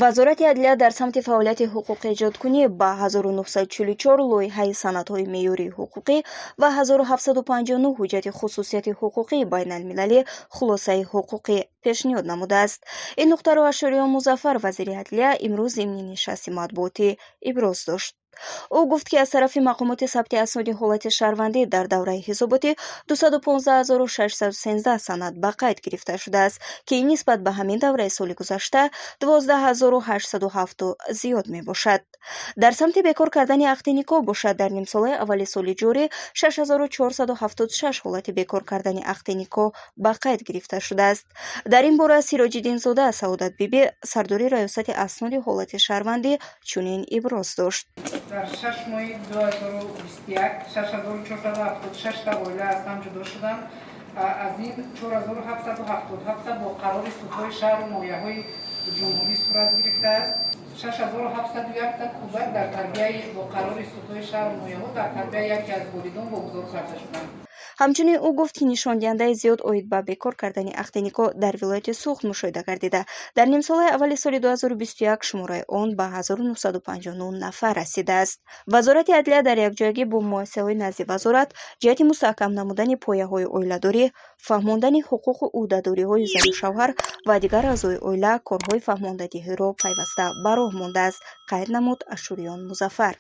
Вазорати адлия дар самти фаъолияти ҳуқуқэҷодкунӣ ба 1944 лоиҳаи санадҳои меъёрии ҳуқуқӣ ва 1759 ҳуҷҷати хусусияти ҳуқуқии байналмилалӣ хулосаи ҳуқуқӣ пешниҳод намудааст. Ин нуқтаро Ашуриён Музаффар, вазири адлия, имрӯз зимни нишасти матбуотӣ иброз дошт. Ӯ гуфт, ки аз тарафи мақомоти сабти асноди ҳолати шаҳрвандӣ дар давраи ҳисоботӣ 215613 санад ба қайд гирифта шудааст, ки ин нисбат ба ҳамин давраи соли гузашта 12807 зиёд мебошад. Дар самти бекор кардани ақди никоҳ бошад, дар нимсолаи аввали соли ҷорӣ 6476 ҳолати бекор кардани ақди никоҳ ба қайд гирифта шудааст. Дар ин бора Сироҷиддинзода Саодатбибӣ, сардори Раёсати асноди ҳолати шаҳрвандӣ, чунин иброз дошт. Дар 6 моҳи 2021 6476 оила аз ҳам ҷудо шуданд. Аз ин 4777 бо қарори судҳои шаҳру ноҳияҳои ҷумҳурӣ сурат гирифтааст. 6701 кӯдак дар тарбияи бо қарори судҳои шаҳру ноҳияҳо дар тарбияи яке аз волидон вогузор карда шуданд. Ҳамчунин ӯ гуфт, ки нишондиҳандаи зиёд оид ба бекор кардани ақди никоҳ дар вилояти Суғд мушоҳида гардида, дар нимсолаи аввали соли 2021 шумораи он ба 1959 нафар расидааст. Вазорати адлия дар якҷоягӣ бо муассисаҳои назди вазорат ҷиҳати мустаҳкам намудани пояҳои оиладорӣ, фаҳмондани ҳуқуқу ӯҳдадориҳои зану шавҳар ва дигар аъзои оила корҳои фаҳмондадиҳиро пайваста ба роҳ мондааст, қайд намуд Ашуриён Музаффар.